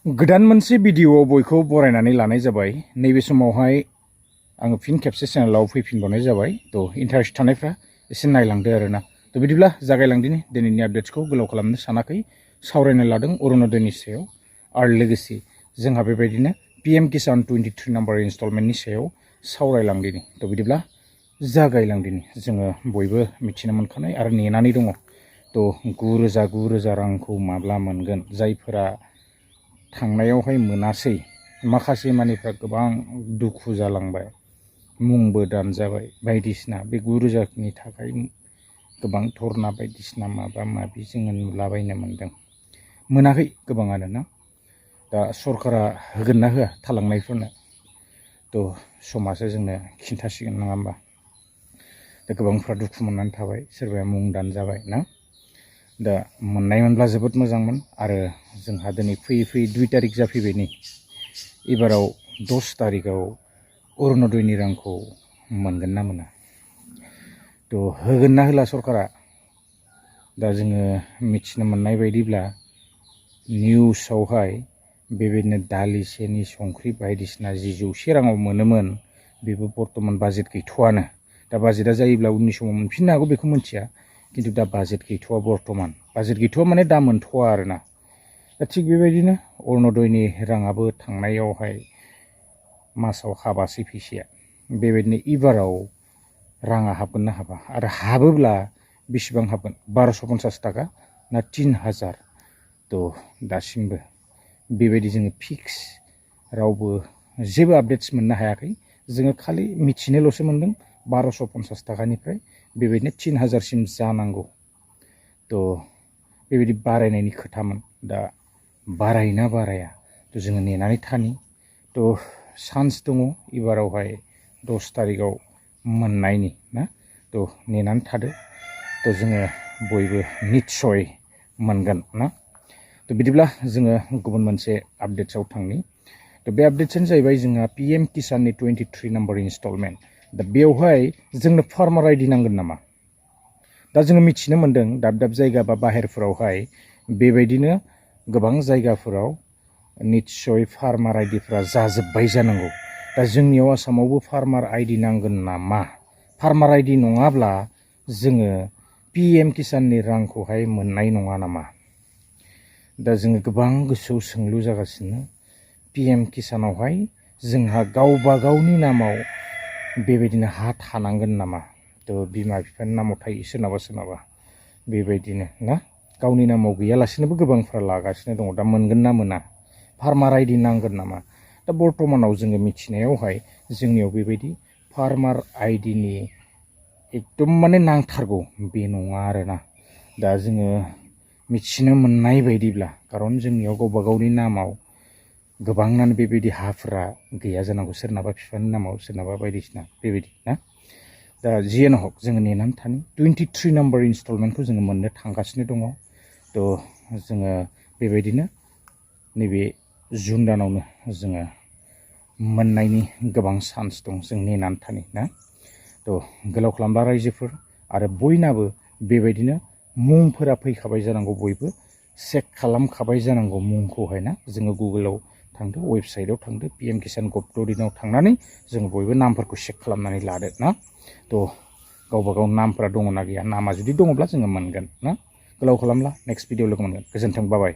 गोदान मोनसे भिडिअ बयखौ बरायनानै लानाय जाबाय। नैबे समावहाय आङो फिन खेबसे चेनेलाव फैफिनबावनाय जाबाय। तो इन्टारेस्ट थानायफ्रा एसे नायलांदो आरोना। तो बिदिब्ला जागायलांदिनि दिनैनि आपडेट्सखौ गोलाव खालामनो सानाखै, सावरायनो लादों अरुणोदयनि सायाव आरो लोगोसे जोंहा बेबायदिनो PM किसान 23 नम्बर इनस्टलमेन्टनि सायाव सावरायलांदिनि। तो बिदिब्ला जागायलांदिनि। जोङो बयबो मिथिनो मोनखानाय आरो नेनानै दङ। तो 9,000 रांखौ माब्ला मोनगोन, जायफोरा थांनायावहाय मोनासै माखासे मानिफ्रा गोबां दुखु जालांबाय, मुंबो दानजाबाय बायदिसिना। बे 9,000नि थाखाय गोबां धरना बायदिसिना माबा माबि जोङो नुलाबायनो मोनदों। मोनाखै गोबाङानो ना। दा सरकारा होगोन ना होआ थालांनायफोरनो, तो समासो जोंनो खिन्थासिगोन नङा होमबा। दा गोबांफ्रा दुखु मोननानै थाबाय, सोरबाया मुं दानजाबाय ना। दा मोननायमोनब्ला जोबोद मोजांमोन। आरो जोंहा दिनै फैयै फैयै 2 तारिख जाफैबाय नै। एबाराव 10 तारिखआव अरुणोदयनि रांखौ मोनगोन ना मोना, तो होगोन ना होला सरकारा। दा जोङो मिथिनो मोननाय बायदिब्ला निउसावहाय बेबायदिनो दालिसेनि संख्रि बायदिसिना जि 100 राङाव मोनोमोन, बेबो बर्तमान बाजेट गैथ'आनो। दा बाजेटआ जायोब्ला उननि समाव मोनफिननो हागौ, बेखौ मिथिया। किन्तु दा बाजेट गैथ'आ, बर्तमान बाजेट गैथ'आ माने दा मोनथ'आ आरोना। दा थिग बेबायदिनो अरुणोदयनि राङाबो थांनायावहाय मासाव हाबासै फैसाया। बेबायदिनो एबाराव राङा हाबगोन ना हाबा, आरो हाबोब्ला बेसेबां हाबगोन, 1250 ताका ना 3000। तो दासिमबो बेबायदि जोङो फिक्स रावबो जेबो आपडेट्स मोननो हायाखै। जोङो खालि मिथिनोल'सो मोनदों 1250 ताकानिफ्राय बेबायदिनो 3000 सिम जानांगौ। तो बेबायदि बारायनायनि खोथामोन। दा बारायना बाराया, तो जोङो नेनानै थानि। तो चान्स दङ एबारावहाय 10 तारिखआव मोननायनि ना। तो नेनानै थादो। तो जोङो बयबो निस्सय मोनगोन ना। तो बिदिब्ला जोङो गुबुन मोनसे आपडेट्सआव थांनि। तो बे आपडेट्सआनो जाहैबाय जोंहा PM किसाननि 23 नम्बर इनस्टलमेन्ट। दा बेवहाय जोंनो फार्मार आइडि नांगोन नामा। दा जोङो मिथिनो मोनदों दाब दाब जायगा बा बाहेरफोरावहाय बेबायदिनो गोबां जायगाफोराव निस्सय फार्मार आइडिफ्रा जाजोब्बाय जानांगौ। दा जोंनियाव आसामावबो फार्मार आइडि नांगोन नामा। फार्मार आइडि नङाब्ला जोङो PM किसाननि रांखौहाय मोननाय नङा नामा। दा जोङो गोबां गोसोआव सोंलु जागासिनो। PM किसानावहाय जोंहा गावबा गावनि नामाव बेबायदिनो हा थानांगोन नामा। तो बिमा बिफानि नामाव थायो सोरनाबा सोरनाबा बेबायदिनो ना। गावनि नामाव गैयालासेनोबो गोबांफ्रा लागासिनो दङ। दा मोनगोन ना मोना, फार्मार आइडि नांगोन नामा। दा बर्तमानाव जोङो मिथिनायावहाय जोंनियाव बेबायदि फार्मार आइडिनि एकदम माने नांथारगौ बे नङा आरोना। दा जोङो मिथिनो मोननाय बायदिब्ला, खारन जोंनियाव गावबा गावनि नामाव गोबाङानो बेबायदि हाफोरा गैया जानांगौ। सोरनाबा बिफानि नामाव, सोरनाबा बायदिसिना बेबायदि ना। दा जियानो हक जोङो नेनानै थानि। 23 नम्बर इनस्टलमेन्टखौ जोङो मोननो थांगासिनो दङ। तो जोङो बेबायदिनो नैबे जुन दानावनो जोङो मोननायनि गोबां चान्स दं। जों नेनानै थानि ना। तो गोलाव खालामबा रायजोफोर आरो बयनाबो बेबायदिनो मुंफोरा फैखाबाय जानांगौ, बयबो चेक खालामखाबाय जानांगौ मुंखौहाय ना। जोङो गुगोलाव थांदो, वेबसाइटआव थांदो, pmkisan.gov.in आव थांनानै जोङो बयबो नामफोरखौ चेक खालामनानै लादो ना। तो गावबा गाव नामफोरा दङ ना गैया, नामा जुदि दङब्ला जोङो मोनगोन ना। गोलाव खालामला नेक्स्ट भिडिअ लोगो मोनगोन। गोजोन्थों, बाय बाय।